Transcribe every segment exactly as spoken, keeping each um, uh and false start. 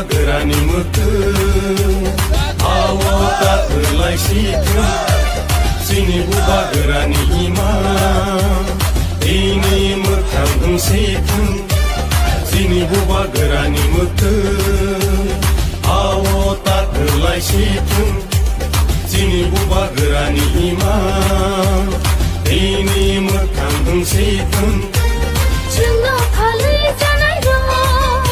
Grani mwtwng, awo ta wlai si thung. Chini bubagrani ima, tini mwthang wng si thung. Chini bubagrani mwtwng, awo ta wlai si thung. Chini bubagrani ima, tini mwthang wng si thung. Chwngno phalwi janai rok,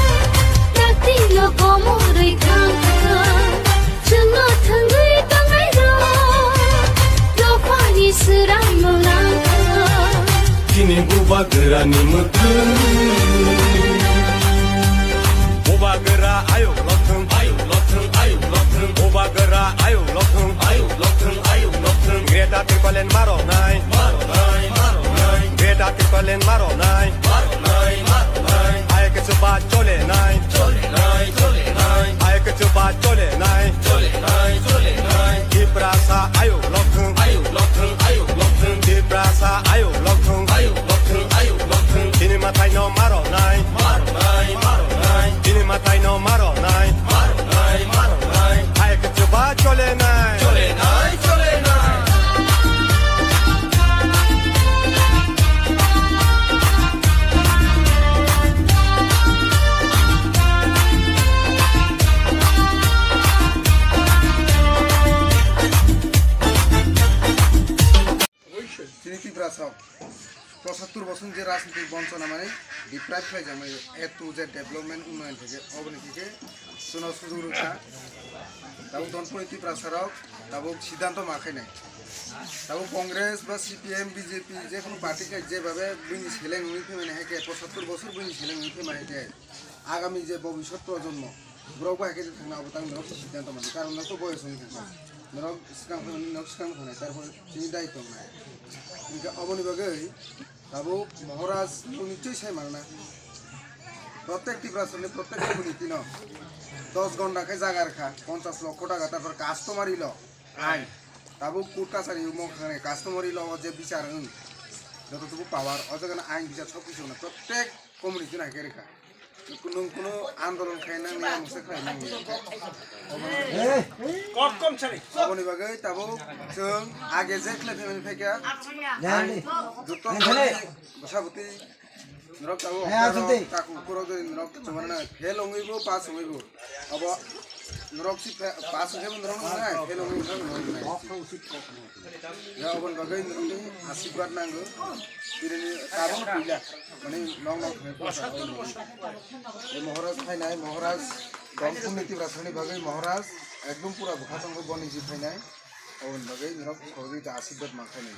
dakti lo komorwi thang thang. Chwngno thwngwi tongnai rok, dophani swrangno lang thang. Chini bubagrani mwtwng. Bubagra ayuk lothung, ayuk lothung, ayuk lothung. Bubagra ayuk lothung, ayuk lothung, ayuk lothung. Greater Tipraland maro nai, maro nai, maro nai. Greater Tipraland maro nai, maro nai, maro nai. Ayuk chuba chole nai, chole nai, chole nai. Ayuk chuba chole nai, chole nai, chole nai. Tiprasa ayuk lothung, ayuk lothung, ayuk lothung. Tiprasa ayuk lothung, ayuk lothung, ayuk lothung. Chini mathai no maro nai, maro nai, maro nai. Chini mathai no maro nai, maro nai, maro nai. Ayuk chuba chole nai, chole nai, chole nai. Chini Tiprasa rok pochattor bosor je rajnitik bonchona mani deprive khlai jang mani, A to Z development unnoyon theke oboni theke chwngno sujug rwkha. Tabuk Donpuri Tiprasa rok tabuk siddhanto ma khainai. Tabuk Congress ba C P M, B J P je kono party khe je babe bini seleng wngwi phaimani hai khe pochattor bosor bini seleng wngwi phaimani hai khe agami je bobisot projonmo borok bai khe thangna abo tang norok siddhanto mani karon norok to boyos wngwi thangkha. Norok swkang phano norok swkang thangnai, tarpor chini dai tongnai. Hinkhe oboni bagwi tabuk Maharaj tongni twi sai manna. Protek Tiprasani protek community no dos gonda khe jaga rwkha, ponchas lokho taka, tarpor customary law ain. Tabuk court kachari omo khanai customary law o je bichar wng, joto tubu power o jaga no ain bichar sob kisu no protek community no hai khe rwkha. Nung kuno andolon khai nang ya, mungsa khai nang ya. Kok kom sari. Aboni bagwi tabuk chwng age je khlai phaimani phaikha. Jani. Jotto Jani. Bwsabwtwi norok tabuk Eh, aswk tei. Taku ukurok dori norok chumana nang. Fail wngwi bo, pass wngwi bo. Abo norok si pa-, pass wngwi bo norok nang, fail wngwi bo norok nang. Ya, oboni bagwi nini asirwad nango. Birini tabuk puila. Mani nok nok thangwi phone sa. Maharaj phainai, Maharaj Donpuri Tiprasani bagwi Maharaj ekdom pura bwkha tongo boni ji phainai. Oboni bagwi norok sogwi da asirwad mankhainai.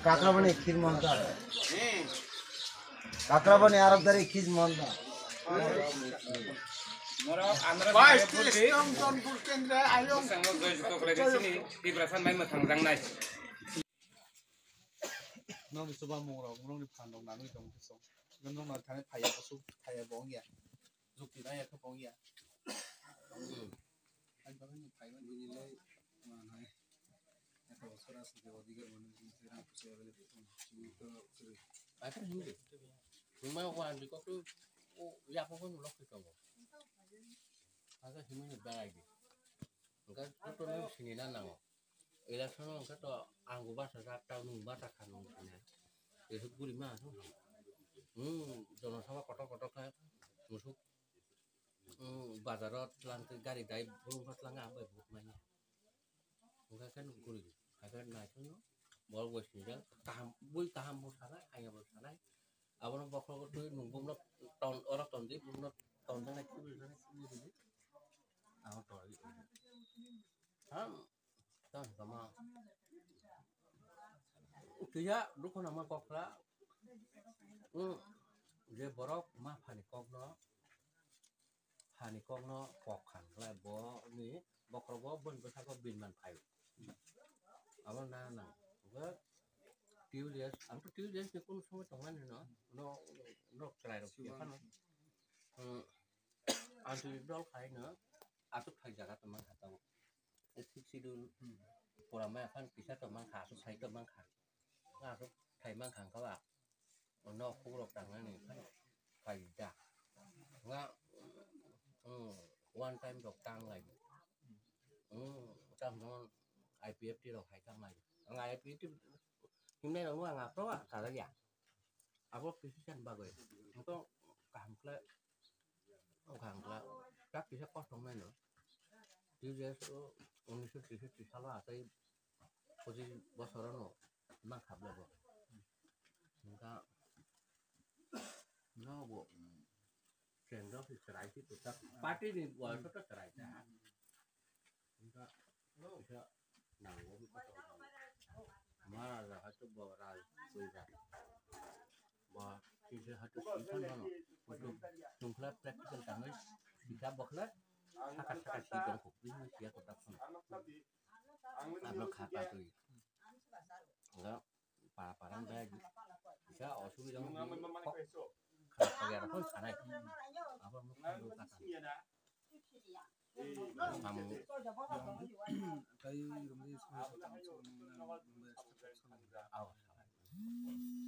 Kakrabani Khir Mohan Das. Kakrabani Arab Dari Khir Mohan Das. Norok andra Vice President Donpur Kendra ayong. Sango joy juto khlai sini Tiprasa mai mwthang jangnai. Nokni chubamungrok, nokni phanrok nangwi tong khe chwng. Nokno thani phaiya, aswk phaiya bo wngya. Jukti naiya khe bo wngya. Ani bagwi nw phaiman bini lai manai. Eto bosor aswk je odhikar manu jini se rang pusa available tong. Chini to chiri. Acha hindi. Himai wan di koktu o yapo ko nulok ki tongo. Acha himai ni berai di. Engka to nung sini na nango. Election o hwnkhe to ang bo bachajak, ta nwng bachakha nwng sini. Tei hwk bwrwi ma, hmm, jonosabha kotor kotor khe, musuk, hmm, bazaro tlang twi gari dai brum kha tlang ang bai vote manya. Hwnkhe khe nwng kwrwi, hakhe naisingno borok bai sinijak, kaham, bui kaham bo sanai, hamya bo sanai. Abono bokhrogo twi nwng bumno ton, oro ton di, bumno ton janai, kubui janai, kubui rwdi. Ang tor di. Ham. Tang tama. Kisa dukho nama kokla. Hmm. Je borok ma phani kokno, phani kokno kok khan lai bo ni bokhrogo boni bwsako binman phai. Abo na nang. Bo T U D S, ang to T U D S ni kunu somoi tongmani no, no, no chwrai rok phano. Hmm. Ang to dol khai no, aswk phai jaga tongma kha tabuk. Sixth Schedule pura maya phan kisa to mankha, aswk sai to mankha. Aswk sai mankha wngkha ba. Nok hukrok tangnani phano khaida. Nga, mm, one time rok tang lai. Mm, tam no I P F T rok hai tang lai. Nga I P F T himnai rok no nga pro a kala ya. Abo kisi chan bagwi. Engko kaham khlai, kaham khlai. Tak kisa kosto wngnai no. T J S o unisho trishotti salo atai pochis bosor no. Mang kha bla bo. Wngkha no bo, mm, kendro se chwrai se kwchak party ni boyos to chwrai ta. Wngkha kisa nango wngkha to. Maharaja hai to bo raj puja. Bo kisa hai to si thango no. Bo to chwngkhlai practical tangwi sikha bokhlai saka saka si tong kho. Bini siya kwtak phano. Abro kha patwi. Wngkha. Para para wngkha ya, kisa osubida wngkha, kha kha ya rok sanai. Abo wngkha kha. Samung. Tei romwi soi soi tang soi mung nang romwi soi soi mung. Aw.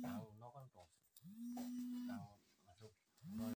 Ang nogon tong. Ang masuk.